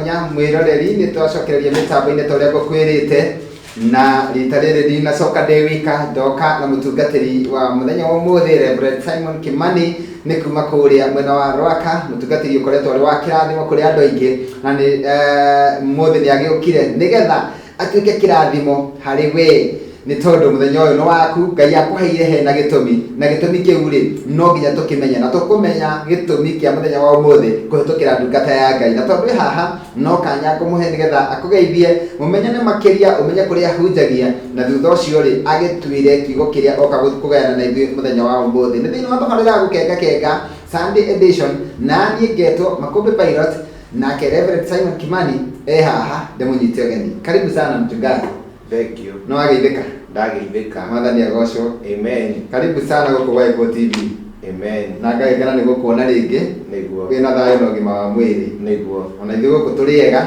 Mwanya mwĩroreri, nĩ twacokereria mĩtambo-inĩ ta ũrĩa ngũkwĩrĩte, na rita rĩrĩ ndinacoka ndĩ wika, ndoka na mũtungatĩri wa mũthenya wa ũmũthĩ, Reverend Simon Kimani, nĩ kuma kũrĩa mwena wa Rwaka, mũtungatĩri ũkoretwo arĩ wa kĩrathimo kũrĩ andũ aingĩ, na nĩ mũthĩ nĩ agĩũkire nĩgetha atuĩke kĩrathimo harĩ we, nĩ tondũ mũthenya ũyũ nĩ waku. Ngai akũheire hena gĩtũmi, na gĩtũmi kĩu rĩ, no nginya tũkĩmenye, na tũkũmenya gĩtũmi kĩa mũthenya wa ũmũthĩ kũhĩtũkĩra ndungata ya Ngai. Na tondũ ĩ haha, no kanya ngũmũhe nĩgetha akũgeithie, mũmenyane makĩria, ũmenye kũrĩa ahunjagia, na thutha ũcio rĩ, agĩtuĩre kiugo kĩrĩa oka kũgayana na ithuĩ mũthenya wa ũmũthĩ. Nĩ thĩinĩ wa tabarĩra ya Gũkenga Kenga Sunday Edition, na niĩ ngetwo Makũmbĩ Pilot, nake Reverend Simon Kimani e haha ndĩmũnyite ũgeni. Karibu sana, mchungaji. Thank you. Nĩ wageithĩka? Ndageithĩka. Mwathani agocwo. Amen. Karibu sana gũkũ gwa Ĩkũ TV. Amen. Na ngagĩkena nĩ gũkuona rĩngĩ. Nĩguo. Wĩna thayũ na ũgima wa mwĩrĩ? Nĩguo. Ona ithuĩ gũkũ tũrĩ ega.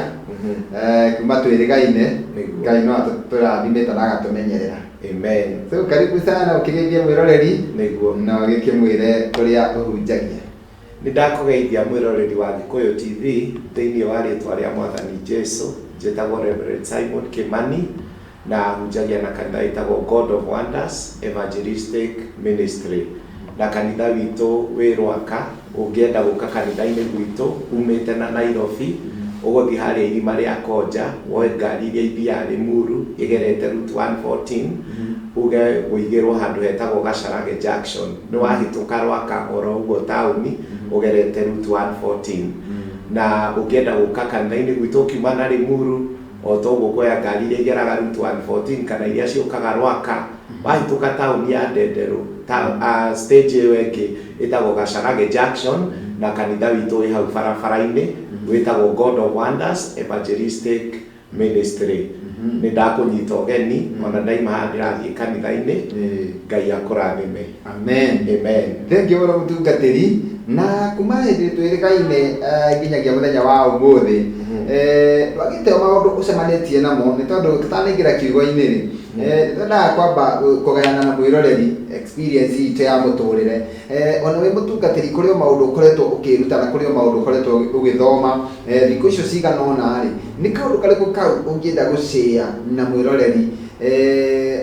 Kuma twĩrĩgaine. Nĩguo. Ngai no atũrathimĩte na agatũmenyerera. Amen. So karibu sana, ũkĩgeithie mwĩroreri. Nĩguo. Na ũgĩkĩmwĩre kũrĩa ũhunjagia. Nĩ ndakũgeithia, mwĩroreri wa Gĩkũyũ TV, thĩinĩ wa rĩtwa rĩa Mwathani Jesu. Njĩtagwo Reverend Simon Kimani na hunjagia na kanitha wĩtagwo God of Wonders Evangelistic Ministry, na kanitha witũ wĩ Rwaka. Ũngĩenda gũka kanitha-inĩ gwitũ umĩte na Nairobi, ũgũthiĩ harĩa irima rĩa Konja, woe ngari iria ithiaga Limuru ĩgerete Route 114, uge ũigĩrwo handũ hetagwo Gacharage Junction. Nĩ wahĩtũka Rwaka oro ũguo taũni, ũgerete Route 114. Na ũngĩenda gũka kanitha-inĩ gwitũ ũkiuma na Limuru, o ta ũguo ũkuoya ngari iria igeraga Route 114 kana iria ciũkaga Rwaka, wahĩtũka taũni ya Ndenderũ, ta, stage ĩyo ĩngĩ ĩtagwo Gacharage Junction, na kanitha witũ wĩ hau barabara-inĩ, wĩtagwo God of Wonders Evangelistic Ministry. Nĩ ndakũnyita ũgeni, ona ndaima haha ndĩrathiĩ kanitha-inĩ. Ngai akũrathime. Amen. Amen. Thengiũ mũno, mũtungatĩri. Na kuma hĩndĩ twĩrĩgaine nginyagia mũthenya wa ũmũthĩ, ndwagĩte o maũndũ ũcemanĩtie namo. Nĩ tondũ tũtanaingĩra kiugo-inĩ rĩ, nĩtwendaga kwamba kũgayana na mwĩroreri experience itũ ya mũtũrĩre. Ona wĩ mũtungatĩri, kũrĩ o maũndũ ũkoretwo ũkĩruta na kũrĩ o maũndũ ũkoretwo ũgĩthoma thikũ icio cigana ũna rĩ, nĩ kaũndũ karĩkũ kau ũngĩenda gũcĩa na mwĩroreri,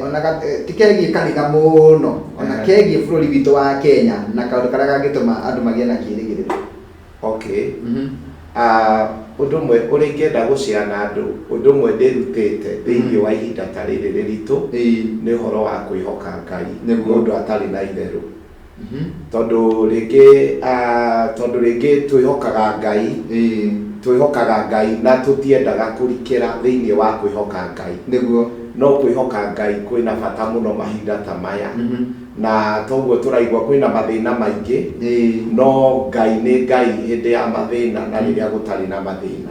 ona ti kegiĩ kanitha mũno, ona kegiĩ bũrũri witũ wa Kenya na kaũndũ karĩa kangĩtũma andũ magĩe na kĩĩrĩgĩrĩro? Okay. Ũndũ ũmwe ũrĩa ingĩenda gũcĩa na andũ, ũndũ ũmwe ndĩrutĩte thĩinĩ wa ihinda ta rĩrĩ rĩritũ, nĩ ũhoro wa kwĩhoka Ngai mũndũ atarĩ na itherũ. Tondũ rĩngĩ twĩhokaga Ngai, twĩhokaga Ngai na tũtiendaga kũrikĩra thĩinĩ wa kwĩhoka Ngai. No kwĩhoka Ngai kwĩna bata mũno mahinda ta maya, na toguo tũraigua kwĩna mathĩna maingĩ, no Ngai nĩ Ngai hĩndĩ ya mathĩna na rĩrĩa gũtarĩ na mathĩna.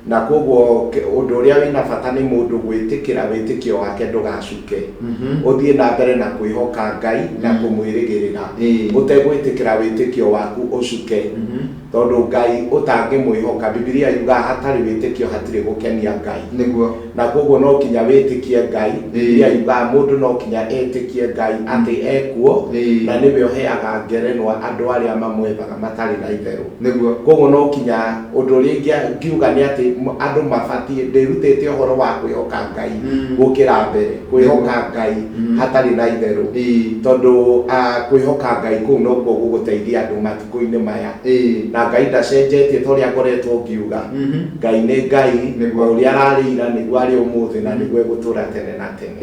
Na koguo ũndũ ũrĩa wĩna bata nĩ mũndũ gwĩtĩkĩra wĩtĩkio wake ndũgacuke, ũthiĩ na mbere na kwĩhoka Ngai na kũmwĩrĩgĩrĩra, ũtegwĩtĩkĩra wĩtĩkio waku ũcuke, tondũ Ngai ũtangĩmwĩhoka, Bibilia yugaga hatarĩ wĩtĩkio hatirĩ gũkenia Ngai. Na koguo no kinya wĩtĩkie Ngai. Bibilia yugaga mũndũ no kinya etĩkie Ngai atĩ ekuo, na nĩwe ũheaga ngerenwa andũ arĩa mamwethaga matarĩ na itherũ. Koguo no kinya ũndũ ũrĩa ngiuga nĩ atĩ andũ mabatiĩ, ndĩrutĩte ũhoro wa kwĩhoka Ngai gũkĩra mbere, kwĩhoka Ngai hatarĩ na itherũ, tondũ kwĩhoka Ngai kũu nokuo gũgũteithia andũ matukũ-inĩ maya. Na Ngai ndacenjetie, ta ũrĩa ngoretwo ngiuga. Ngai nĩ Ngai. O ũrĩa ararĩ ira nĩguo arĩ ũmũthĩ na nĩguo egũtũra tene na tene.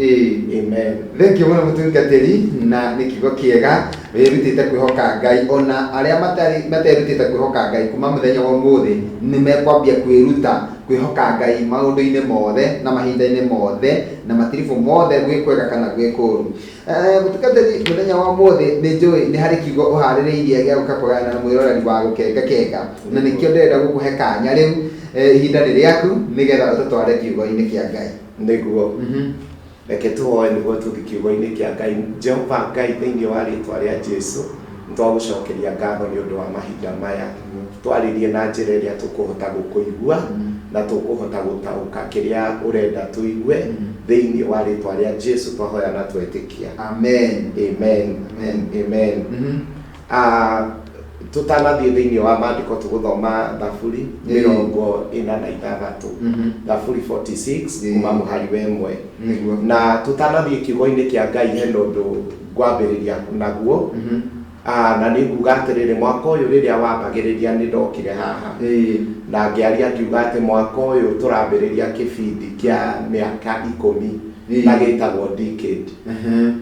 Amen. Thengiũ mũno, mũtungatĩri, na nĩ kiugo kĩega, wĩrutĩte kwĩhoka Ngai. Ona arĩa matarĩ materutĩte kwĩhoka Ngai, kuma mũthenya wa ũmũthĩ nĩ mekwambia kwĩruta kwĩhoka Ngai maũndũ-inĩ mothe na mahinda-inĩ mothe na matiribũ mothe, gwĩ kwega kana gwĩ kũũru. Mũtungatĩri, mũthenya wa ũmũthĩ nĩ njũĩ nĩ harĩ kiugo ũharĩrĩirie gĩa gũka kũgayana na mwĩroreri wa Gũkenga Kenga, na nĩkĩo ndĩrenda gũkũhe kanya rĩu. Ihinda nĩ rĩaku nĩgetha ũtũtware kiugo-inĩ kĩa Ngai. Nĩguo. Reke tũhoe nĩguo tũthiĩ kiugo-inĩ kĩa Ngai. Jehova Ngai, thĩinĩ wa rĩtwa rĩa Jesu, nĩtwagũcokeria ngatho nĩ ũndũ wa mahinda maya. Twarĩrie na njĩra ĩrĩa tũkũhota gũkũigua na tũkũhota gũtaũka kĩrĩa ũrenda tũigue. Thĩinĩ wa rĩtwa rĩa Jesu twahoya na twetĩkia. Amen. Amen. Amen. Amen. Tũtanathiĩ thĩinĩ wa maandĩko tũgũthoma Thaburi 46. Thaburi 46 kuma mũhari wa 1. Na tũtanathiĩ kiugo-inĩ kĩa Ngai hena ũndũ ngwambĩrĩria naguo. Na nĩ nguga atĩrĩrĩ, mwaka ũyũ rĩrĩa wambagĩrĩria nĩ ndokire haha na ngĩaria ngiuga atĩ mwaka ũyũ tũrambĩrĩria kĩbindi kĩa mĩaka 10 na gĩtagwo decade.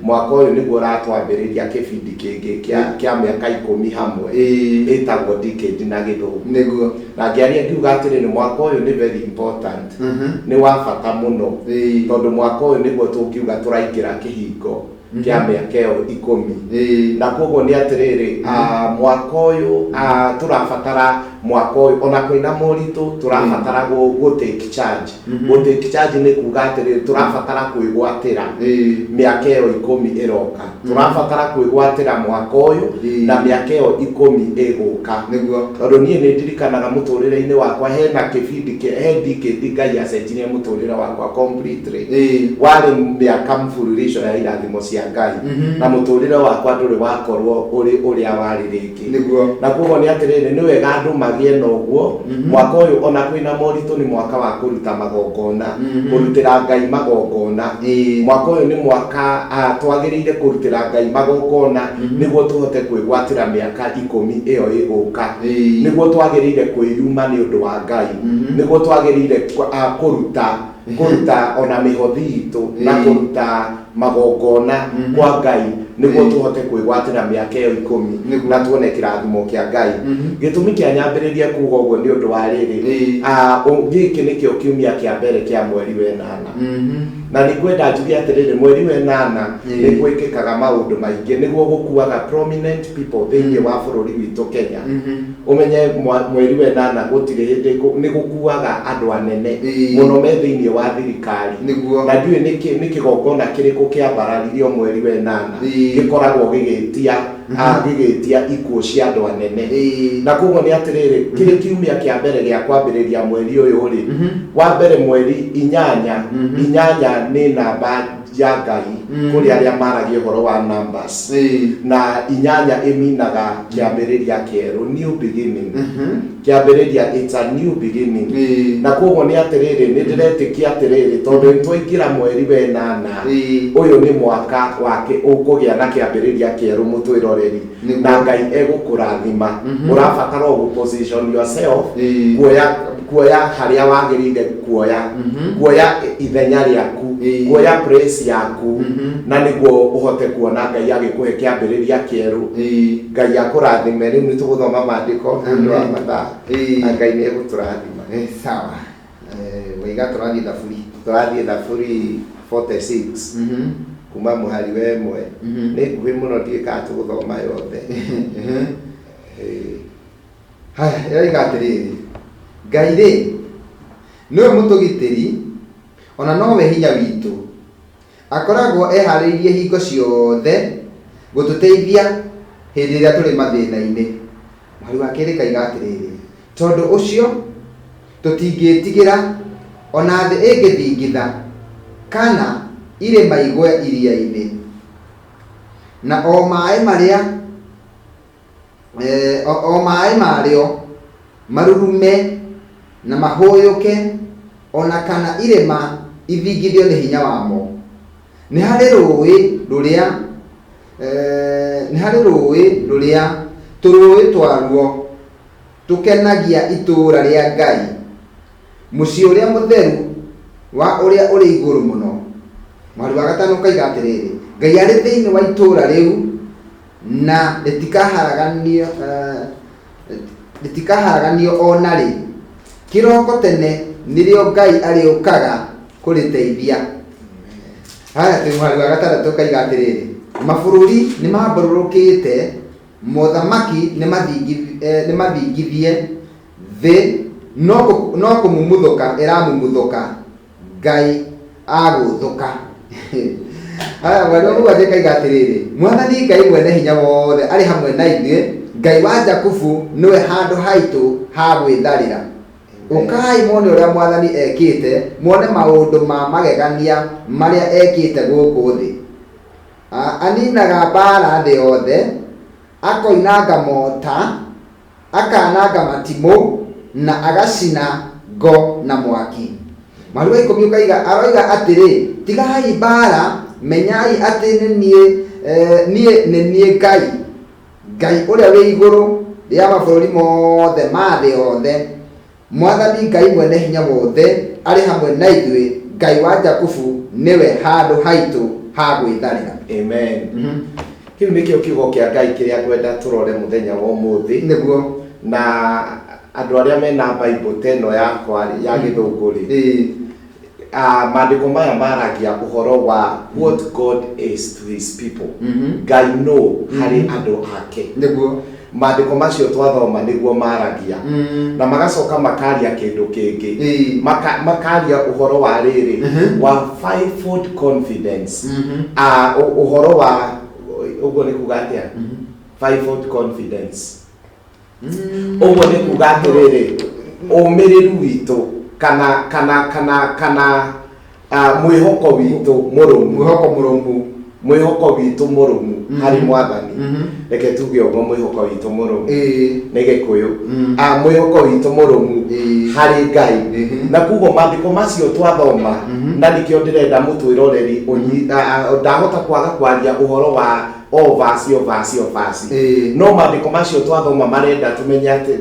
Mwaka ũyũ nĩguo ũratwambĩrĩria kĩbindi kĩngĩ kĩa mĩaka 10 hamwe, ĩtagwo decade na Gĩthũngũ. Na ngĩaria ngiuga atĩrĩrĩ, mwaka ũyũ nĩ very important, nĩ wa bata mũno, tondũ mwaka ũyũ nĩguo tũngiuga tũraingĩra kĩhingo kĩa mĩaka ĩyo 10. Na koguo nĩ atĩrĩrĩ, mwaka ũyũ, tũrabatara mwaka ũyũ ona kwĩna moritũ, tũrabatara gũ take charge. Gũ take charge nĩ kuga atĩrĩrĩ, tũrabatara kwĩgwatĩra mĩaka ĩyo 10 ĩroka, tũrabatara kwĩgwatĩra mwaka ũyũ na mĩaka ĩyo 10 ĩgũka. Tondũ niĩ nĩ ndirikanaga mũtũrĩre-inĩ wakwa hena kĩbindi he decade Ngai acenjirie mũtũrĩre wakwa completely. Warĩ mĩaka mfululizo ya irathimo cia Ngai, na mũtũrĩre wakwa ndũrĩ wakorwo ũrĩ ũrĩa warĩ rĩngĩ. Na koguo nĩ atĩrĩrĩ, nĩ wega andũ magĩe na ũguo. Mwaka ũyũ ona kwĩna moritũ nĩ mwaka wa kũruta magongona, kũrutĩra Ngai magongona. Mwaka ũyũ nĩ mwaka twagĩrĩire kũrutĩra Ngai magongona nĩguo tũhote kwĩgwatĩra mĩaka 10 ĩyo ĩgũka. Nĩguo twagĩrĩire kwĩyuma nĩ ũndũ wa Ngai, nĩguo twagĩrĩire kũruta ona mĩhothi itũ na kũruta magongona kwa Ngai nĩguo tũhote kwĩgwatĩra mĩaka ĩyo 10 na tuone kĩrathimo kĩa Ngai. Gĩtũmi kĩa nyambĩrĩrie kuga ũguo nĩ ũndũ wa rĩrĩ, gĩkĩ nĩkĩo kiumia kĩa mbere kĩa mweri wa 8. Na nĩ ngwenda njuge atĩrĩrĩ, mweri wa 8 nĩ gwĩkĩkaga maũndũ maingĩ, nĩguo gũkuaga prominent people thĩinĩ wa bũrũri witũ Kenya. Ũmenye mweri wa 8 gũtirĩ hĩndĩ nĩ gũkuaga andũ anene mũno me thĩinĩ wa thirikari. Na ndiũĩ nĩ kĩgongona kĩrĩkũ kĩambararirio mweri wa 8 gĩkoragwo gĩgĩtia ikuũ cia andũ anene. Na koguo nĩ atĩrĩrĩ, kĩrĩ kiumia kĩa mbere gĩa kwambĩrĩria mweri ũyũ rĩ, wa mbere mweri 8, 8 nĩ namba ya Ngai kũrĩ arĩa maragia ũhoro wa numbers. Na 8 ĩminaga kĩambĩrĩria kĩerũ, new beginning. Kĩambĩrĩria, it's a new beginning. Na koguo nĩ atĩrĩrĩ, nĩ ndĩretĩkia atĩrĩrĩ, tondũ nĩ twaingĩra mweri wa 8, ũyũ nĩ mwaka wake ũkũgĩa na kĩambĩrĩria kĩerũ mũtwĩroreri, na Ngai egũkũrathima. Ũrabatara o gũ position yourself, kuoya harĩa wagĩrĩire kuoya, kuoya ithenya rĩaku, kuoya place yaku, na nĩguo ũhote kuona Ngai agĩkũhe kĩambĩrĩria kĩerũ. Ngai akũrathime. Rĩu nĩ tũgũthoma maandĩko nĩ ũndũ wa mathaa, na Ngai nĩ egũtũrathima. Sawa. Waiga tũrathiĩ Thaburi. Tũrathiĩ Thaburi 46 kuma mũhari wa 1. Nĩ nguhĩ mũno, ndiũĩ kana tũgũthoma yothe. Haya, ĩroiga atĩrĩrĩ, Ngai rĩ, nĩwe mũtũgitĩri, ona nowe hinya witũ. Akoragwo eharĩirie hingo ciothe gũtũteithia hĩndĩ ĩrĩa tũrĩ mathĩna-inĩ. Mũhari wa 2 kaiga atĩrĩrĩ, tondũ ũcio tũtingĩtigĩra ona thĩ ĩngĩthingitha kana irĩma igwe iria-inĩ, na o maĩ marĩa o maĩ marĩo marurume na mahũyũke, ona kana irĩma ithingithio nĩ hinya wamo. Nĩ harĩ rũĩ rũrĩa nĩ harĩ rũĩ rũrĩa tũrũĩ twaruo tũkenagia itũũra rĩa Ngai, mũciĩ ũrĩa mũtheru wa ũrĩa ũrĩ igũrũ mũno. Mũhari wa 5 ũkaiga atĩrĩrĩ, Ngai arĩ thĩinĩ wa itũũra rĩu na rĩtikaharaganio o na rĩ. Kĩroko tene nĩrĩo Ngai arĩũkaga kũrĩteithia. Haya, twĩ mũhari wa 6 kaiga atĩrĩrĩ, mabũrũri nĩ mambũrũrũkĩte, mothamaki nĩ mathingithie, thĩ no kũmumuthũka ĩramumuthũka, Ngai agũthũka. Haya, mũhari wa 7 kaiga atĩrĩrĩ, Mwathani Ngai mwene hinya wothe arĩ hamwe na ithuĩ, Ngai wa Jakubu nĩwe handũ haitũ ha gwĩtharĩra. Ũkai muone ũrĩa Mwathani ekĩte, muone maũndũ ma magegania marĩa ekĩte gũkũ thĩ. Aninaga mbaara thĩ yothe, akoinanga mota. Akananga matimũ na agacina ngo na mwaki. Mũhari wa 10 ũkaiga, aroiga atĩrĩ, tigai mbara, menyai atĩ nĩ niĩ, niĩ nĩ niĩ Ngai, Ngai ũrĩa wĩ igũrũ rĩa mabũrũri mothe ma thĩ yothe. Mwathani Ngai mwene hinya wothe arĩ hamwe na ithuĩ, Ngai wa Jakubu nĩwe handũ haitũ ha gwĩtharĩra. Amen. Kĩu nĩkĩo kiugo kĩa Ngai kĩrĩa ngwenda tũrore mũthenya wa ũmũthĩ. Nĩguo. Na andũ arĩa mena Bible ta ĩno yakwa ya gĩthũngũ rĩ, maandĩko maya maragia ũhoro wa what God is to his people. Ngai no harĩ andũ ake. Nĩguo. Maandĩko macio twathoma nĩguo maragia. Na magacoka makaria kĩndũ kĩngĩ. Makaria ũhoro wa rĩrĩ, wa fivefold confidence. Ũhoro wa ũguo nĩ kuga atĩa? Fivefold confidence. Ũguo nĩ kuga atĩrĩrĩ, ũmĩrĩru witũ kana kana kana kana mwĩhoko witũ mũrũmu. Mwĩhoko mũrũmu. Mwĩhoko witũ mũrũmu harĩ Mwathani. Reke tuge ũguo, mwĩhoko witũ mũrũmu. Nĩ Gĩkũyũ. Mwĩhoko witũ mũrũmu harĩ Ngai. Na koguo maandĩko macio twathoma, na nĩkĩo ndĩrenda mũtwĩroreri ndahota kwaga kwaria ũhoro wa o verse, o verse, o verse. No maandĩko macio twathoma marenda tũmenye atĩ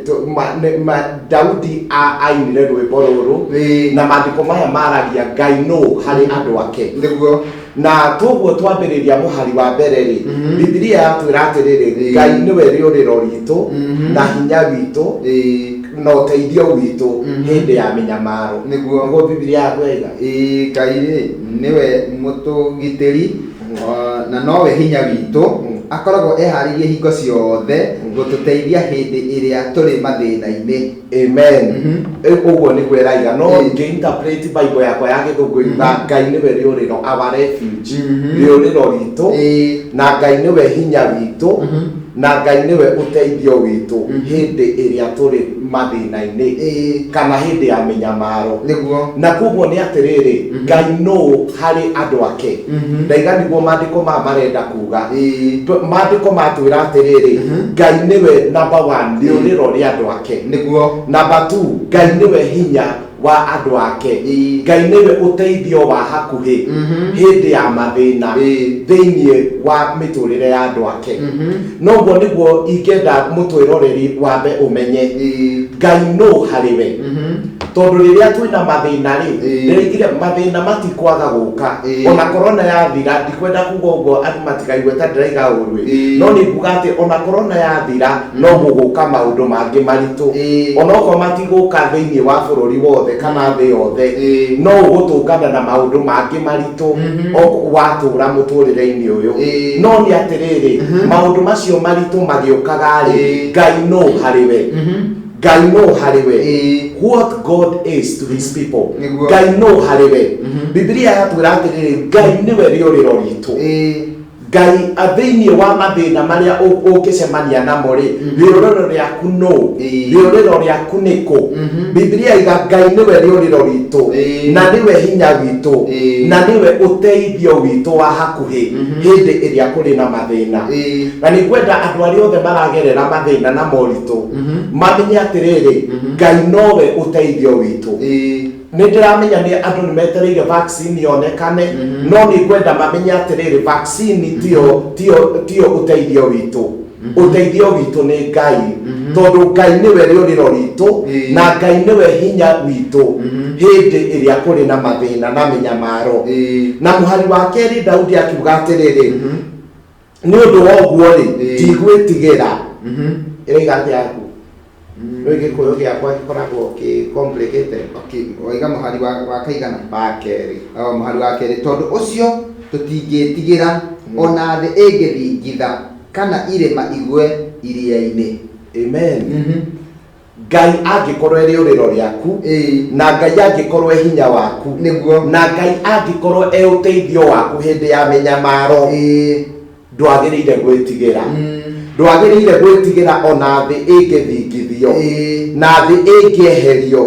Daudi ainire rwĩmbo rũrũ, na maandĩko maya maragia Ngai no harĩ andũ ake. Nĩguo. Na toguo twambĩrĩria mũhari wa mbere rĩ, Bibilia yatwĩra atĩrĩrĩ, Ngai nĩwe rĩũrĩro ritũ na hinya witũ na ũteithio witũ hĩndĩ ya mĩnyamaro. Nĩguo. Nĩguo Bibilia yaku yaiga. Ngai rĩ nĩwe mũtũgitĩri, na nowe hinya witũ, akoragwo eharĩirie hingo ciothe gũtũteithia hĩndĩ ĩrĩa tũrĩ mathĩna-inĩ. Amen. Ũguo nĩguo ĩraiga, no ngĩ-interpret Bible yakwa ya gĩthũngũ yuga Ngai nĩwe rĩũrĩro, our refuge, rĩũrĩro ritũ, na Ngai nĩwe hinya witũ, na Ngai nĩwe ũteithio witũ hĩndĩ ĩrĩa tũrĩ mathĩna-inĩ kana hĩndĩ ya mĩnyamaro. Nĩguo. Na koguo nĩ atĩrĩrĩ, Ngai nũ harĩ andũ ake? Ndaiga nĩguo maandĩko maya marenda kuga. Maandĩko matwĩra atĩrĩrĩ, Ngai nĩwe number 1 rĩũrĩro rĩa andũ ake. Nĩguo. Number 2, Ngai nĩwe hinya wa andũ ake. Ngai nĩwe ũteithio wa hakuhĩ hĩndĩ ya mathĩna thĩinĩ wa mĩtũrĩre ya andũ ake. Noguo nĩguo ingĩenda mũtwĩroreri wambe ũmenye Ngai nũ harĩ we. Tondũ rĩrĩa twĩna mathĩna rĩ, ndĩraigire mathĩna matikwaga gũka. Ona corona yathira, ndikwenda kuga ũguo andũ matikaigue ta ndĩraiga ũru ĩ. No nĩ nguga atĩ ona corona yathira, no gũgũka maũndũ mangĩ maritũ. Onokorwo matigũka thĩinĩ wa bũrũri wothe kana thĩ yothe, no ũgũtũngana na maũndũ mangĩ maritũ watũra mũtũrĩre-inĩ ũyũ. No nĩ atĩrĩrĩ, maũndũ macio maritũ magĩũkaga rĩ, Ngai nũ harĩ we? Ngai nũ harĩ we? What God is to his people. Nĩguo. Ngai nũ harĩ we? Bibilia yatwĩra atĩrĩrĩ, Ngai nĩwe rĩũrĩro ritũ. Ngai thĩinĩ wa mathĩna marĩa ũngĩcemania namo rĩ, rĩũrĩro rĩaku nũ? Rĩũrĩro rĩaku nĩ kũ? Bibilia iga Ngai nĩwe rĩũrĩro ritũ, na nĩwe hinya witũ, na nĩwe ũteithio witũ wa hakuhĩ hĩndĩ ĩrĩa kũrĩ na mathĩna. Na nĩ ngwenda andũ arĩa othe maragerera mathĩna na moritũ mamenye atĩrĩrĩ, Ngai nowe ũteithio witũ. Nĩ ndĩramenya nĩ andũ nĩ metereire vaccine yonekane, no nĩ ngwenda mamenye atĩrĩrĩ, vaccine tiyo ũteithio witũ. Ũteithio witũ nĩ Ngai, tondũ Ngai nĩwe rĩũrĩro ritũ, na Ngai nĩwe hinya witũ hĩndĩ ĩrĩa kũrĩ na mathĩna na mĩnyamaro. Na mũhari wa kerĩ Daudi akiuga atĩrĩrĩ, nĩ ũndũ wa ũguo rĩ, ndigwĩtigĩra. Ĩroiga atĩa yaku? Rĩu Gĩkũyũ gĩakwa gĩkoragwo kĩ complicated. Okay, waiga mũhari wa kaigana? Wa kerĩ. O, mũhari wa kerĩ. Tondũ ũcio tũtingĩtigĩra, ona thĩ ĩngĩthingitha kana irĩma igwe iria-inĩ. Amen. Ngai angĩkorwo e rĩũrĩro rĩaku, na Ngai angĩkorwo e hinya waku, Nĩguo. na Ngai angĩkorwo e ũteithio waku hĩndĩ ya mĩnyamaro, ndwagĩrĩire gwĩtigĩra. Ndwagĩrĩire gwĩtigĩra ona thĩ ĩngĩthingithio, na thĩ ĩngĩeherio,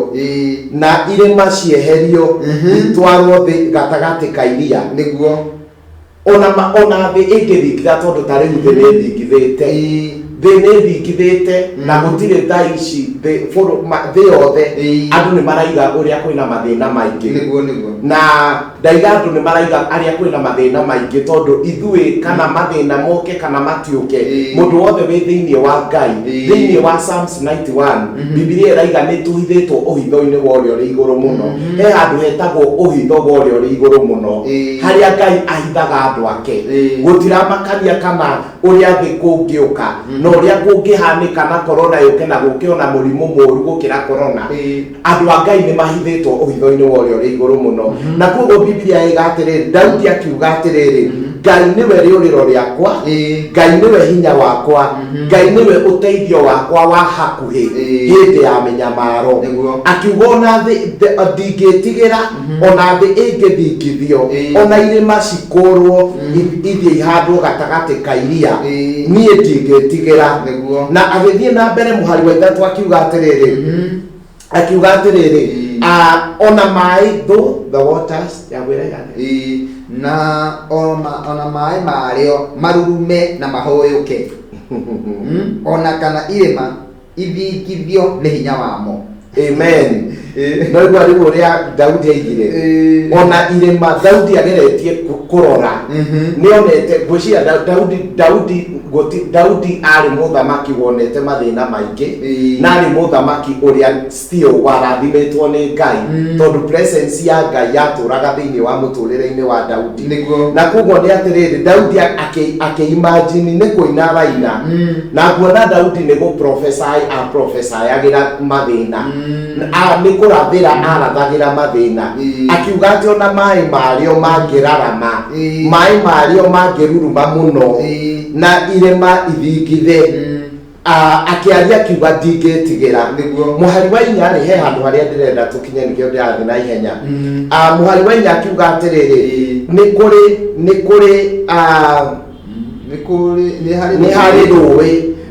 na irĩma cieherio, itwarwo thĩ gatagatĩ ka iria. Nĩguo. Ona thĩ ĩngĩthingitha, tondũ ta rĩu thĩ nĩ ĩthingithĩte. Thĩ nĩ ĩthingithĩte na gũtirĩ thaa ici thĩ thĩ yothe andũ nĩ maraiga ũrĩa kwĩna mathĩna maingĩ. Nĩguo nĩguo. Na ndaiga andũ nĩ maraiga arĩa kwĩna mathĩna maingĩ tondũ ithuĩ kana mathĩna moke kana matiũke, mũndũ wothe wĩ thĩinĩ wa Ngai, thĩinĩ wa Psalms 91, Bibilia ĩraiga nĩ tũhithĩtwo ũhitho-inĩ wa ũrĩa ũrĩ igũrũ mũno. He handũ hetagwo ũhitho wa ũrĩa ũrĩ igũrũ mũno, harĩa Ngai ahithaga andũ ake. Gũtiramakania kana ũrĩa thĩ kũngĩũka na ũrĩa kũngĩhanĩka na korona yũke na gũke ona mũrimũ mũru gũkĩra korona, andũ a Ngai nĩ mahithĩtwo ũhitho-inĩ wa ũrĩa ũrĩ igũrũ mũno. Na koguo Bibilia ĩga atĩrĩrĩ, Daudi akiuga atĩrĩrĩ, Ngai nĩwe rĩũrĩro rĩakwa, Ngai nĩwe hinya wakwa, Ngai nĩwe ũteithio wakwa wa hakuhĩ hĩndĩ ya mĩnyamaro. Akiuga ona thĩ ndingĩtigĩra, ona thĩ ĩngĩthingithio, ona irĩma cikũrwo ithiĩ ihandwo gatagatĩ ka iria, niĩ ndingĩtigĩra. Na agĩthiĩ na mbere mũhari wa 3 akiuga atĩrĩrĩ, akiuga atĩrĩrĩ, ona maĩ, though the waters yagwĩra igana. Na ona maĩ marĩo marurume na mahũyũke, ona kana irĩma ithingithio nĩ hinya wamo. Amen. No igua rĩu ũrĩa Daudi aigire, ona irĩma, Daudi ageretie kũrora, nĩonete, ngwĩciria Daudi Daudi gũti Daudi arĩ mũthamaki wonete mathĩna maingĩ, na arĩ mũthamaki ũrĩa still warathimĩtwo nĩ Ngai, tondũ presence ya Ngai yatũraga thĩinĩ wa mũtũrĩre-inĩ wa Daudi. Na koguo nĩ atĩrĩrĩ, Daudi akĩimagine nĩ kũina araina, na nguona Daudi nĩ gũ prophesy a prophesy-agĩra mathĩna, nĩ kũrathĩra arathagĩra mathĩna, akiuga atĩ ona maĩ marĩo mangĩrarama, maĩ marĩo mangĩruruma mũno, na irĩma ithingithe, akĩaria akiuga ndingĩtigĩra. Mũhari wa 4 rĩ, he handũ harĩa ndĩrenda tũkinye, nĩkĩo ndĩrathiĩ na ihenya. Mũhari wa 4 akiuga atĩrĩrĩ, nĩ kũrĩ Nĩ kũrĩ nĩ harĩ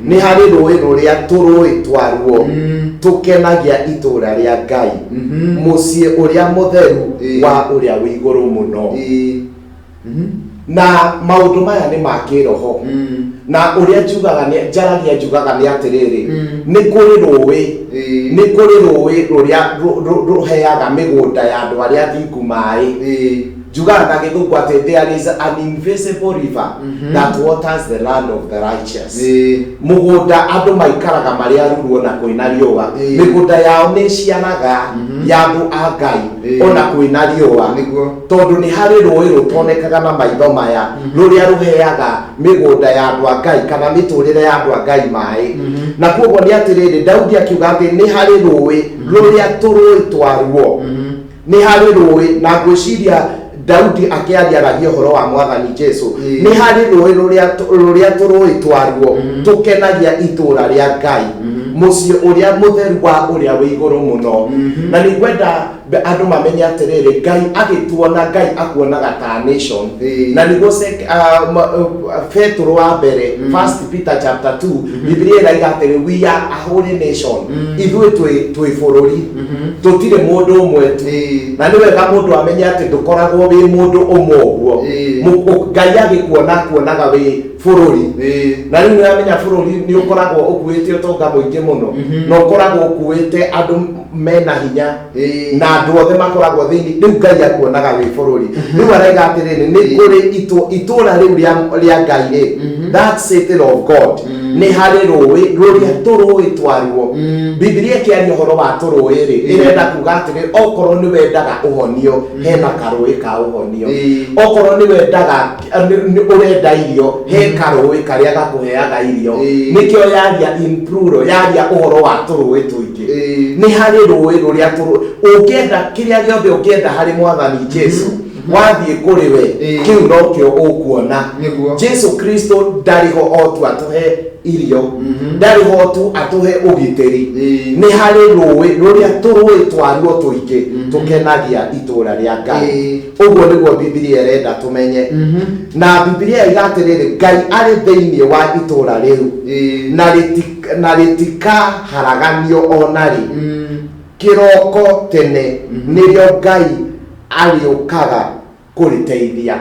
nĩ harĩ rũĩ rũrĩa tũrũĩ twaruo tũkenagia itũũra rĩa Ngai, mũciĩ ũrĩa mũtheru wa ũrĩa wĩ igũrũ mũno. Na maũndũ maya nĩ ma kĩroho, na ũrĩa njugaga nĩ njaragia njugaga nĩ atĩrĩrĩ, nĩ kũrĩ rũĩ, nĩ kũrĩ rũĩ rũrĩa rũheaga mĩgũnda ya andũ arĩa athingu maĩ. Njugaga na Gĩthũngũ atĩ there is an invisible river that waters the land of the righteous. Mũgũnda andũ maikaraga marĩ aruru ona kwĩna riũa, mĩgũnda yao nĩ ĩciaraga ya andũ a Ngai ona kwĩna riũa, tondũ nĩ harĩ rũĩ rũtonekaga na maitho maya rũrĩa rũheaga mĩgũnda ya andũ a Ngai kana mĩtũrĩre ya andũ a Ngai maĩ. Na koguo nĩ atĩrĩrĩ, Daudi akiuga atĩ nĩ harĩ rũĩ rũrĩa tũrũĩ twaruo, nĩ harĩ rũĩ, na ngwĩciria Daudi akĩariaragia ũhoro wa Mwathani Jesu. Nĩ harĩ rũĩ rũrĩa tũrũĩ twaruo tũkenagia itũũra rĩa Ngai, mũciĩ ũrĩa mũtheru wa ũrĩa wĩ igũrũ mũno. Na nĩ ngwenda andũ mamenye atĩrĩrĩ, Ngai agĩtuona, Ngai akuonaga ta nation. Na nĩguo Petũrũ wa mbere, First Peter chapter 2, Biblia ĩraiga atĩrĩ, we are a holy nation. Ithuĩ twĩ bũrũri, tũtirĩ mũndũ ũmwe tu. Na nĩ wega mũndũ amenye atĩ ndũkoragwo wĩ mũndũ ũmwe ũguo. Ngai agĩkuona akuonaga wĩ bũrũri. Na rĩu nĩ ũramenya bũrũri nĩ ũkoragwo ũkuĩte ũtonga mũingĩ mũno, na ũkoragwo ũkuĩte andũ mena hinya, na andũ othe makoragwo thĩinĩ. Rĩu Ngai akuonaga wĩ bũrũri. Rĩu araiga atĩrĩrĩ, nĩ kũrĩ itũũra rĩu rĩa Ngai rĩ, that city of God, nĩ harĩ rũĩ rũrĩa tũrũĩ twaruo. Bibilia ĩkĩaria ũhoro wa tũrũĩ rĩ, ĩrenda kuga atĩrĩ, okorwo nĩ wendaga ũhonio, hena karũĩ ka ũhonio. Okorwo nĩ wendaga ũrenda irio, he karũĩ karĩa gakũheaga irio. Nĩkĩo yaria in plural, yaria ũhoro wa tũrũĩ tũingĩ. Nĩ harĩ rũĩ rũrĩa tũrũ ũngĩenda kĩrĩa gĩothe ũngĩenda harĩ Mwathani Jesu, wathiĩ kũrĩ we, kĩu nokĩo ũkuona. Jesu Kristo ndarĩ ho o tu atũhe irio, ndarĩ ho tu atũhe ũgitĩri. Nĩ harĩ rũĩ rũrĩa tũrũĩ twaruo tũingĩ tũkenagia itũũra rĩa Ngai. Ũguo nĩguo Bibilia ĩrenda tũmenye. Na Bibilia iga atĩrĩrĩ, Ngai arĩ thĩinĩ wa itũũra rĩu, na rĩtikaharaganio ona rĩ. Kĩroko tene nĩrĩo Ngai arĩũkaga kũrĩteithia.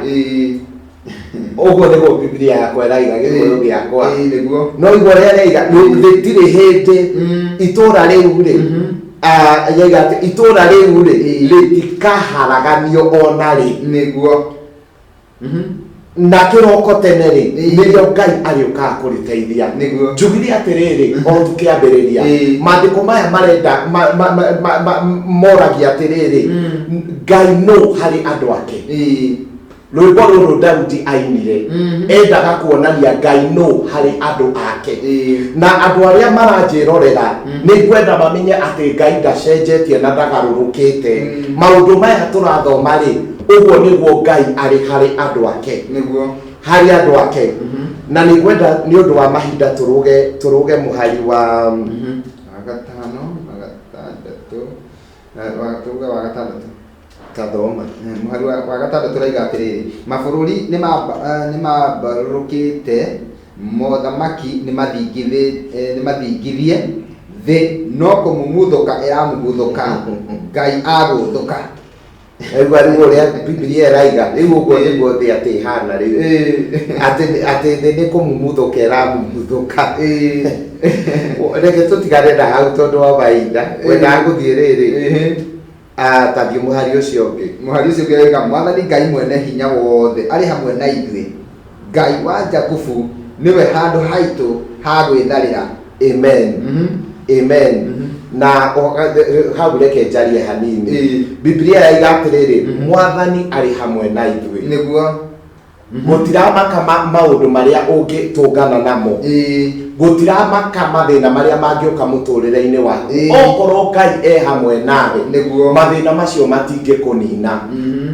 Ũguo nĩguo Bibilia yakwa ĩraiga, Gĩkũyũ gĩakwa. Ĩĩ, nĩguo. No igua ũrĩa rĩaiga, rĩtirĩ hĩndĩ itũũra rĩu rĩ, yaiga atĩ itũũra rĩu rĩ rĩtikaharaganio ona rĩ. Nĩguo. Na kĩroko tene rĩ, nĩrĩo Ngai arĩũkaga kũrĩteithia. Nĩguo. Njugire atĩrĩrĩ, o tũkĩambĩrĩria, maandĩko maya marenda moragia atĩrĩrĩ, Ngai nũ harĩ andũ ake? Rwĩmbo rũrũ Daudi ainire endaga kuonania Ngai nũ harĩ andũ ake. Na andũ arĩa maranjĩrorera, nĩ ngwenda mamenye atĩ Ngai ndacenjetie na ndagarũrũkĩte. Maũndũ maya tũrathoma rĩ, ũguo nĩguo Ngai arĩ harĩ andũ ake. Nĩguo. Harĩ andũ ake. Na nĩ ngwenda nĩ ũndũ wa mahinda tũrũge tũrũge mũhari wa Wa gatano, wa gatandatũ, tũruge wa gatandatũ. Tathoma. Mũhari wa gatandatũ ũraiga atĩrĩrĩ, mabũrũri nĩ mambarũrũkĩte, mothamaki nĩ mathingithie, thĩ no kũmumuthũka ĩramumuthũka, Ngai agũthũka. Rĩu rĩu ũrĩa Bibilia ĩraiga, rĩu ũguo nĩguo thĩ atĩ ĩhana rĩu. Atĩ atĩ thĩ nĩ kũmumuthũka ĩramumuthũka. Reke tũtigane na hau tondũ wa mahinda. Wendaga gũthiĩ rĩrĩ. Ta thiĩ mũhari ũcio ũngĩ. Mũhari ũcio ũngĩ ũroiga, Mwathani Ngai mwene hinya wothe arĩ hamwe na ithuĩ, Ngai wa Jakubu nĩwe handũ haitũ ha gwĩtharĩra. Amen. Amen. Na hau reke njarie hanini. Bibilia yaiga atĩrĩrĩ, Mwathani arĩ hamwe na ithuĩ. Nĩguo. Gũtiramaka maũndũ marĩa ũngĩtũngana namo. Gũtiramaka mathĩna marĩa mangĩũka mũtũrĩre-inĩ waku. Okorwo Ngai e hamwe nawe, Nĩguo. mathĩna macio matingĩkũnina.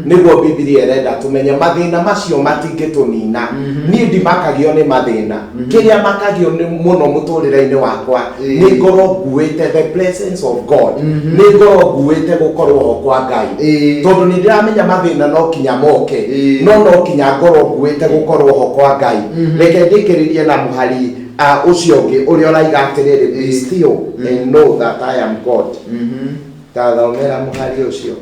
Nĩguo Bibilia ĩrenda tũmenye, mathĩna macio matingĩtũnina. Niĩ ndimakagio nĩ mathĩna. Kĩrĩa makagio nĩ mũno mũtũrĩre-inĩ wakwa, nĩ ngorwo nguĩte the presence of God. Nĩ ngorwo nguĩte gũkorwo ho kwa Ngai. Tondũ nĩ ndĩramenya mathĩna no kinya moke, no no kinya ngorwo nguĩte gũkorwo ho kwa Ngai. Reke ndĩkĩrĩrie na mũhari ũcio ũngĩ ũrĩa ũraiga atĩrĩrĩ, be still and know that I am God. Ta thomera mũhari ũcio.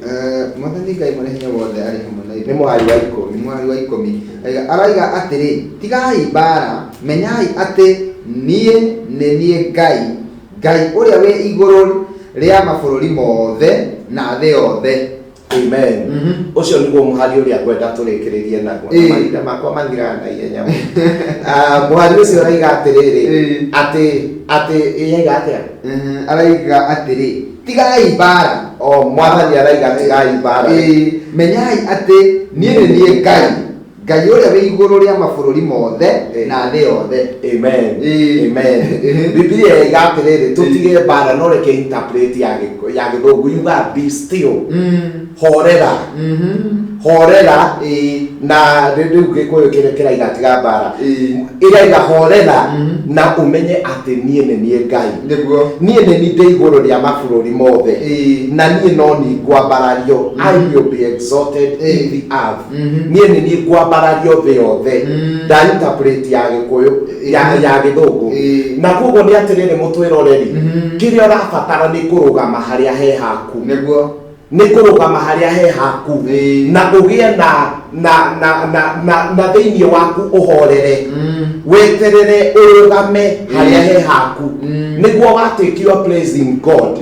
Mwathani Ngai mwene hinya wothe arĩ hamwe na ithuĩ. Nĩ mũhari wa 10. Nĩ mũhari wa 10. Araiga atĩrĩ, tigai mbara, menyai atĩ niĩ nĩ niĩ Ngai, Ngai ũrĩa wĩ igũrũ rĩa mabũrũri mothe na thĩ yothe. Amen. Ũcio nĩguo mũhari ũrĩa ngwenda tũrĩkĩrĩrie naguo. Na mahinda makwa mathiraga na ihenya mũno. Mũhari ũcio ũraiga atĩrĩrĩ, atĩ atĩ ĩraiga atĩa? Araiga atĩrĩ, tigai mbara. O Mwathani araiga tigai mbara. Menyai atĩ niĩ nĩ niĩ Ngai, Ngai ũrĩa wĩ igũrũ rĩa mabũrũri mothe na thĩ yothe. Amen. Amen. Bibilia yaiga atĩrĩrĩ, tũtige mbara, no reke interpret ya gĩthũngũ yuga be still. Horera. Horera. Na rĩu Gĩkũyũ kĩrĩa kĩraiga tiga mbara. Ĩraiga horera na ũmenye atĩ niĩ nĩ niĩ Ngai. Nĩguo. Niĩ nĩ niĩ ndĩ igũrũ rĩa mabũrũri mothe. Na niĩ no niĩ ngwambarario. I will be exalted in the earth. Niĩ nĩ niĩ ngwambarario thĩ yothe. Nda interpret ya Gĩkũyũ, ya Gĩthũngũ. Na koguo nĩ atĩrĩrĩ mũtwĩroreri, kĩrĩa ũrabatara nĩ kũrũgama harĩa he haku. Nĩguo. Nĩ kũrũgama harĩa he haku. Na ũgĩe na na na na na na thĩinĩ waku ũhorere. Weterere ũrũgame harĩa he haku. Nĩguo wa take your place in God.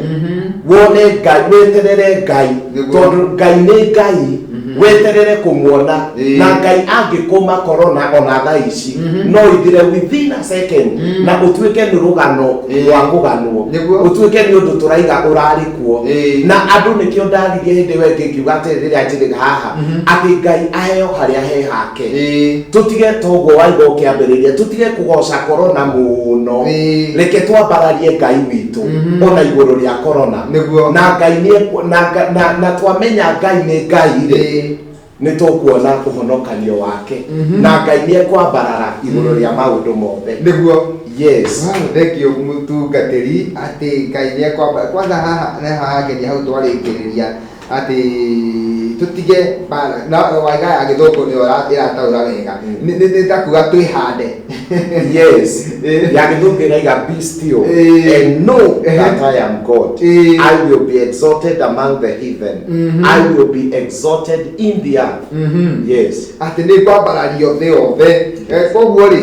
Wone Ngai, weterere Ngai. Nĩguo. Tondũ Ngai nĩ Ngai. Weterere kũmuona. Na Ngai angĩkũma corona ona thaa ici, no ithire within a second. Na ũtuĩke nĩ rũgano rwa kũganwo. Nĩguo. Ũtuĩke nĩ ũndũ tũraiga ũrarĩ kuo. Na andũ nĩkĩo ndaririe hĩndĩ ĩyo ĩngĩ ngiuga atĩrĩ rĩrĩa njĩrĩga haha, atĩ Ngai aheo harĩa he hake. Tũtige toguo waiga ũkĩambĩrĩria, tũtige kũgoca corona mũno. Reke twambararie Ngai witũ ona igũrũ rĩa corona. Nĩguo. Na Ngai nĩ na, na, na twamenya Ngai nĩ Ngai rĩ, nĩ tũkuona ũhonokanio wake. Na Ngai nĩ ekwambarara igũrũ rĩa maũndũ mothe. Nĩguo. Yes. Wow, thank you mũtungatĩri atĩ Ngai nĩ ekwamba. Kwanza haha nĩ hangenia hau twarĩkĩrĩria atĩ Tũtige mbara na waiga ya gĩthũngũ nĩyo ĩrataũra wega. Nĩ ta kuga twĩhande. Yes. Ya gĩthũngũ ĩraiga, "Be still and know that I am God. I will be exalted among the heathen. I will be exalted in the earth." Yes. Atĩ nĩ kwambarario thĩ yothe. Koguo rĩ,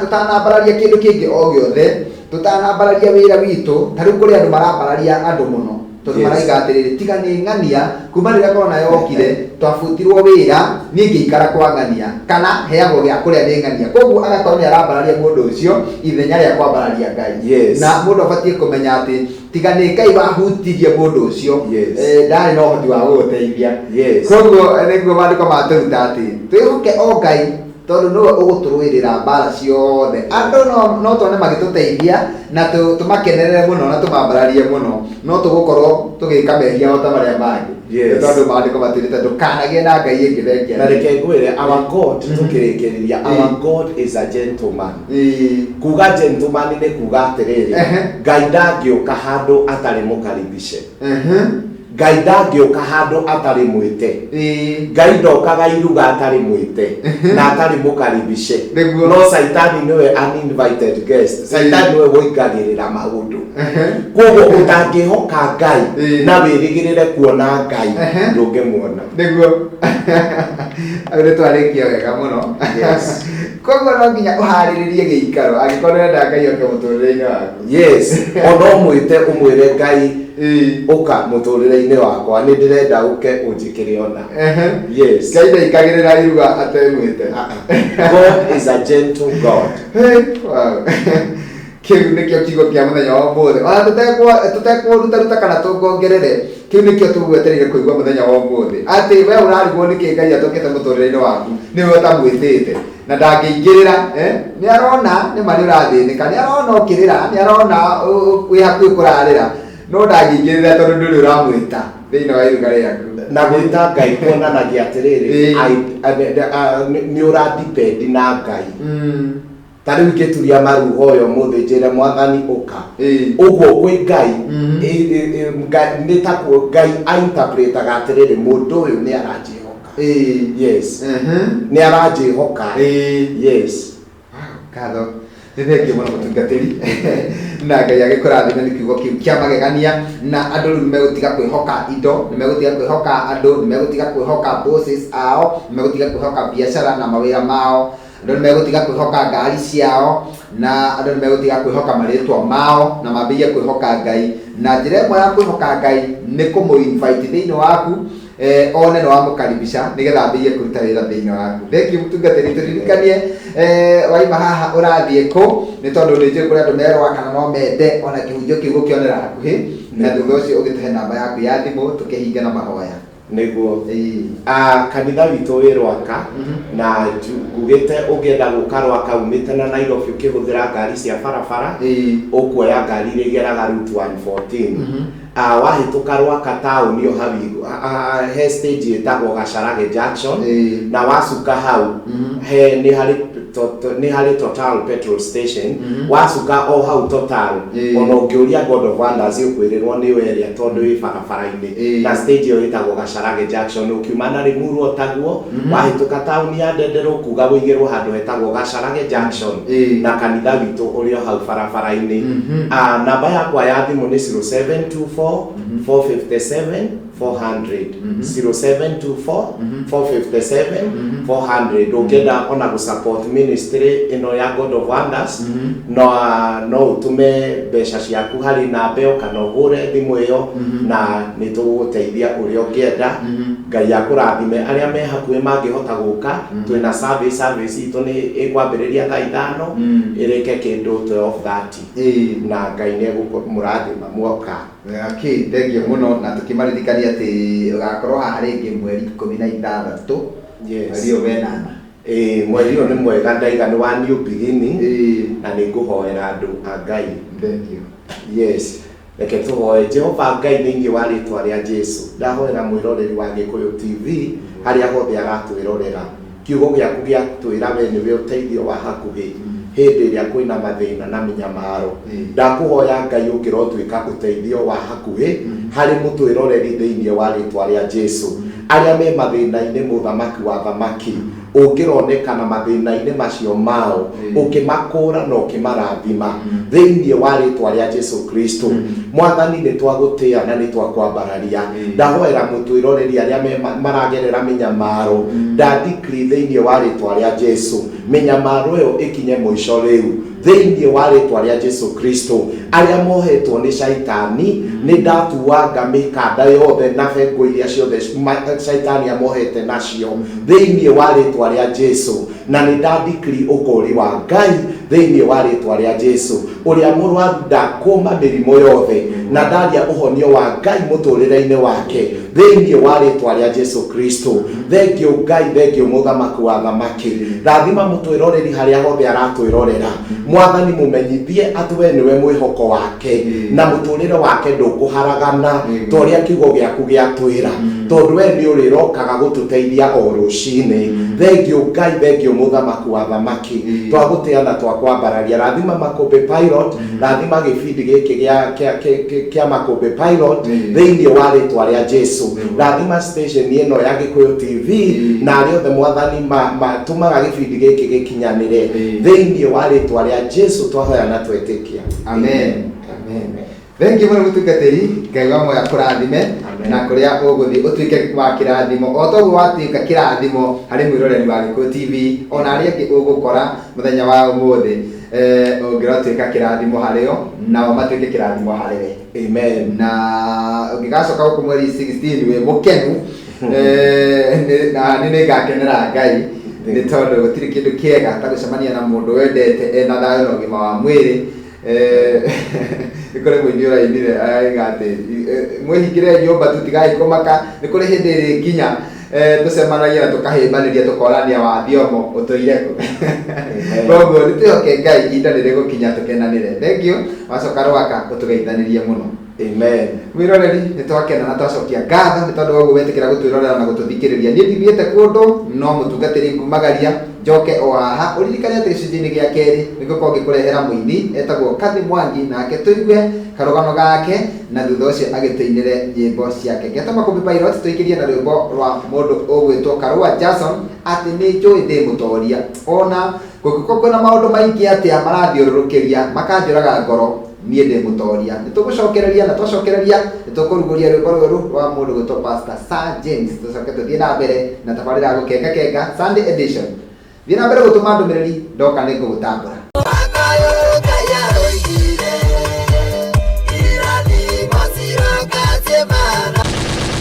tũtanambararia kĩndũ kĩngĩ o gĩothe, tũtanambararia wĩra witũ, ta rĩu kũrĩ andũ marambararia andũ mũno tondũ maraiga atĩrĩrĩ, tiga nĩ ng'ania, kuma rĩrĩa korona yokire twabutirwo wĩra, niĩ ngĩikara kwa ng'ania kana heagwo gĩa kũrĩa nĩ ng'ania. Koguo agakorwo nĩ arambararia mũndũ ũcio ithenya rĩa kwambararia Ngai. Na mũndũ abatiĩ kũmenya atĩ tiga nĩ Ngai wahutirie mũndũ ũcio, ndarĩ na ũhoti wa gũgũteithia. Koguo nĩguo maandĩko matũruta atĩ twĩhoke o Ngai tondũ nĩwe ũgũtũrũĩrĩra mbara ciothe. Andũ no tuone magĩtũteithia na tũmakenerere mũno na tũmambararie mũno, no tũgũkorwo tũgĩka mehia o ta marĩa mangĩ. Nĩ tondũ maandĩko matwĩrĩte ndũkanagĩe na ngai ĩngĩ thengia. Na reke ngwĩre, our God, tũkĩrĩkĩrĩria, our God is a gentleman. Kuga gentleman nĩ kuga atĩrĩrĩ, Ngai ndangĩũka handũ atarĩ mũkaribice. Ngai ndangĩũka handũ atarĩ mwĩte. Ngai ndokaga iruga atarĩ mwĩte na atarĩ mũkaribice. No Caitani nĩwe uninvited guest. Caitani nĩwe woingagĩrĩra maũndũ. Koguo ũtangĩhoka Ngai na wĩrĩgĩrĩre kuona Ngai, ndũngĩmuona. Nĩguo hau nĩ twarĩkia wega mũno. Koguo no nginya ũharĩrĩrie gĩikaro angĩkorwo nĩũrenda Ngai oke mũtũrĩre-inĩ waku. Yes, ona ũmwĩte, ũmwĩre, "Ngai, ũka mũtũrĩre-inĩ wakwa, nĩ ndĩrenda ũke ũnjĩkĩre ona." Yes. Ngai ndaikagĩrĩra iruga atemwĩte. God is a gentle God. Hey, wow. Kĩu nĩkĩo kiugo kĩa mũthenya wa ũmũthĩ, ona tũtekũrutaruta kana tũngongerere, kĩu nĩkĩo tũgwetereire kũigua mũthenya wa ũmũthĩ, atĩ we ũrarigwo nĩkĩ Ngai atokete mũtũrĩre-inĩ waku, nĩwe ũtamwĩtĩte na ndangĩingĩrĩra, eh? Nĩ arona nĩ ma nĩ ũrathĩnĩka, nĩ arona ũkĩrĩra, nĩ arona wĩ hakuhĩ kũrarĩra, no ndangĩingĩrĩra tondũ ndũrĩ ũramwĩta thĩinĩ wa iruga rĩaku. Na gwĩta Ngai kuonanagia atĩrĩrĩ, nĩ ũradepend na Ngai. Ta rĩu ingĩturia maru hoyo ũmũthĩ njĩre, "Mwathani, ũka," ũguo kwĩ Ngai, nĩ ta Ngai ainterpretaga atĩrĩrĩ, mũndũ ũyũ nĩ aranjĩhoka. Yes. Nĩ aranjĩhoka. Yes. Ngatho, nĩ thengiũ mũno mũtungatĩri, na Ngai agĩkũrathime nĩ kiugo kĩu kĩa magegania. Na andũ rĩu nĩ megũtiga kwĩhoka indo, nĩ megũtiga kwĩhoka andũ, nĩ megũtiga kwĩhoka bosses ao, nĩ megũtiga kwĩhoka biacara na mawĩra mao, andũ nĩ megũtiga kwĩhoka ngari ciao, na andũ nĩ megũtiga kwĩhoka marĩtwa mao na mambĩrĩrie kwĩhoka Ngai. Na njĩra ĩmwe ya kwĩhoka Ngai nĩ kũmũ-invite thĩinĩ waku, one nĩ wamũkaribisha nĩgetha ambĩrĩrie kũruta wĩra thĩinĩ waku. Thank you, mũtungatĩri. Tũririkanie, waima haha ũrathiĩ kũ? Nĩ tondũ nĩ njũĩ kũrĩ andũ merwa kana no mende ona kĩhunjio kĩu gũkĩonera hakuhĩ, na thutha ũcio ũgĩtũhe namba yaku ya thimũ tũkĩhinge na mahoya. Nĩguo. Kanitha witũ wĩ Rwaka, na ngugĩte ũngĩenda gũka Rwaka umĩte na Nairobi ũkĩhũthĩra ngari cia barabara, ũkuoya ngari iria igeraga Route 114. Wahĩtũka Rwaka taũni o hau he stage ĩtagwo Gacharage Junction, na wacuka hau he nĩ harĩ Total petrol station. Wacuka o hau Total, ona ũngĩũria God of Wonders ũkwĩrĩrwo nĩyo ĩrĩa, tondũ ĩ barabara-inĩ. Na stage ĩyo ĩtagwo Gacharage Junction. Ũkiuma na Limuru o taguo, wahĩtũka taũni ya Ndenderũ, kuga wĩigĩrwo handũ hetagwo Gacharage Junction, na kanitha witũ ũrĩ o hau barabara-inĩ. Namba yakwa ya thimũ nĩ 0724 457 400, 0724 457 400. Ũngĩenda ona gũ support ministry ĩno ya God of Wonders, no ũtũme mbeca ciaku harĩ namba ĩyo kana ũhũre thimũ ĩyo, na nĩ tũgũgũteithia ũrĩa ũngĩenda. Ngai akũrathime. Arĩa me hakuhĩ mangĩhota gũka, twĩna service itũ nĩ ĩkwambĩrĩria thaa 5, ĩrĩke kĩndũ 12:30, na Ngai nĩ egũmũrathima muoka. Okay, thengiũ mũno, na tũkĩmaririkania atĩ ũgakorwo haha rĩngĩ mweri 16, mweri ũyũ wenana. Ĩĩ, mweri ũyũ nĩ mwega, ndaiga nĩ wa new beginning, na nĩ ngũhoera andũ a Ngai. Thengiũ. Yes, reke tũhoe. Jehova Ngai, thĩinĩ wa rĩtwa rĩa Jesu, ndahoera mwĩroreri wa Gĩkũyũ TV harĩa hothe aratwĩrorera. Kiugo gĩaku gĩatwĩra we nĩwe ũteithio wa hakuhĩ hĩndĩ ĩrĩa kwĩna mathĩna na mĩnyamaro. Ndakũhoya Ngai ũngĩrotuĩka ũteithio wa hakuhĩ harĩ mũtwĩroreri thĩinĩ wa rĩtwa rĩa Jesu. Arĩa me mathĩna-inĩ, Mũthamaki wa thamaki, ũngĩronekana mathĩna-inĩ macio mao, ũkĩmakũũra na ũkĩmarathima thĩinĩ wa rĩtwa rĩa Jesu Kristo. Mwathani, nĩ twagũtĩa na nĩ twakwambararia. Ndahoera mũtwĩroreri arĩa me maragerera mĩnyamaro, ndadecree thĩinĩ wa rĩtwa rĩa Jesu, mĩnyamaro ĩyo ĩkinye mũico rĩu thĩinĩ wa rĩtwa rĩa Jesu Kristo. Arĩa mohetwo nĩ Shaitani, nĩ ndatuanga mĩkanda yothe na bengo iria ciothe Shaitani amohete nacio thĩinĩ wa rĩtwa rĩa Jesu, na nĩ ndadecree ũkũũri wa Ngai thĩinĩ wa rĩtwa rĩa Jesu. Ũrĩa mũrwaru, ndakũma mĩrimũ yothe na ndaria ũhonio wa Ngai mũtũrĩre-inĩ wake thĩinĩ wa rĩtwa rĩa Jesu Kristo. Thengiũ Ngai, thengiũ Mũthamaki wa thamaki. Rathima mũtwĩroreri harĩa hothe aratwĩrorera. Mwathani, mũmenyithie atĩ we nĩwe mwĩhoko wake na mũtũrĩre wake ndũkũharagana, ta ũrĩa kiugo gĩaku gĩatwĩra, tondũ we nĩ ũrĩrokaga gũtũteithia o rũcinĩ. Thengiũ Ngai, thengiũ Mũthamaki wa thamaki. Twagũtĩa na twakwambararia. Rathima Makũmbĩ Pilot, rathima gĩbindi gĩkĩ kĩa Makũmbĩ Pilot thĩinĩ wa rĩtwa rĩa Jesu. Rathima station ĩno ya Gĩkũyũ TV na arĩa othe, Mwathani, matũmaga gĩbindi gĩkĩ gĩkinyanĩre. Thĩinĩ wa rĩtwa rĩa Jesu twahoya na twetĩkia. Amen, amen. Thengiũ mũno, mũtungatĩri. Ngai wa moya kũrathime. Amen. Na kũrĩa ũgũthiĩ ũtuĩke wa kĩrathimo o toguo watuĩka kĩrathimo harĩ mwĩroreri wa Gĩkũyũ TV ona arĩa angĩ ũgũkora mũthenya wa ũmũthĩ. Ũngĩrotuĩka kĩrathimo harĩo, nao matuĩke kĩrathimo harĩ we. Amen. Na ũngĩgacoka gũkũ mweri 16 wĩ mũkenu, na nĩ nĩngakenera Ngai, nĩ tondũ gũtirĩ kĩndũ kĩega ta gũcemania na mũndũ wendete ena thayũ na ũgima wa mwĩrĩ. Nĩ kũrĩ mũini ũrainire aiga atĩ mwĩhingĩre nyũmba tu, tigai kũmaka, nĩ kũrĩ hĩndĩ ĩrĩ nginya tũcemanagia na tũkahĩmbanĩria, tũkorania wa thiomo ũtũire kũ. Koguo nĩ twĩhoke Ngai, ihinda nĩ rĩgũkinya tũkenanĩre. Thengiũ. Wacoka rwaka ũtũgeithanĩrie mũno. Amen. Mwĩroreri, nĩ twakena na twacokia ngatho nĩ tondũ wa ũguo wetĩkĩra gũtwĩrorera na gũtũthikĩrĩria. Niĩ ndithiĩte kũndũ, no mũtungatĩri ngumagaria njoke o haha. Ũririkane atĩ gĩcunjĩ-inĩ gĩa kerĩ nĩ ngũkorwo ngĩkũrehera mũini etagwo Kathi Mwangi, nake tũigue karũgano gake na thutha ũcio agĩtũinĩre nyĩmbo ciake. Ngetwo Makũmbĩ Pilot, tũikĩrie na rwĩmbo rwa mũndũ ũgwĩtwo Karũa Jason, atĩ nĩ njũĩ ndĩ mũtoria, ona kũngĩkorwo kwĩna maũndũ maingĩ atĩa marathiũrũrũkĩria makanjũraga ngoro, niĩ ndĩ mũtoria. Nĩ tũgũcokereria, na twacokereria nĩ tũkũrugũria rwĩmbo rwerũ rwa mũndũ gwĩtwo Pastor Sir James, tũcoke tũthiĩ na mbere na tabarĩra ya Gũkenga Kenga Sunday edition. Thiĩ na mbere gũtũma ndũmĩrĩri, ndoka nĩ ngũgũtambũra.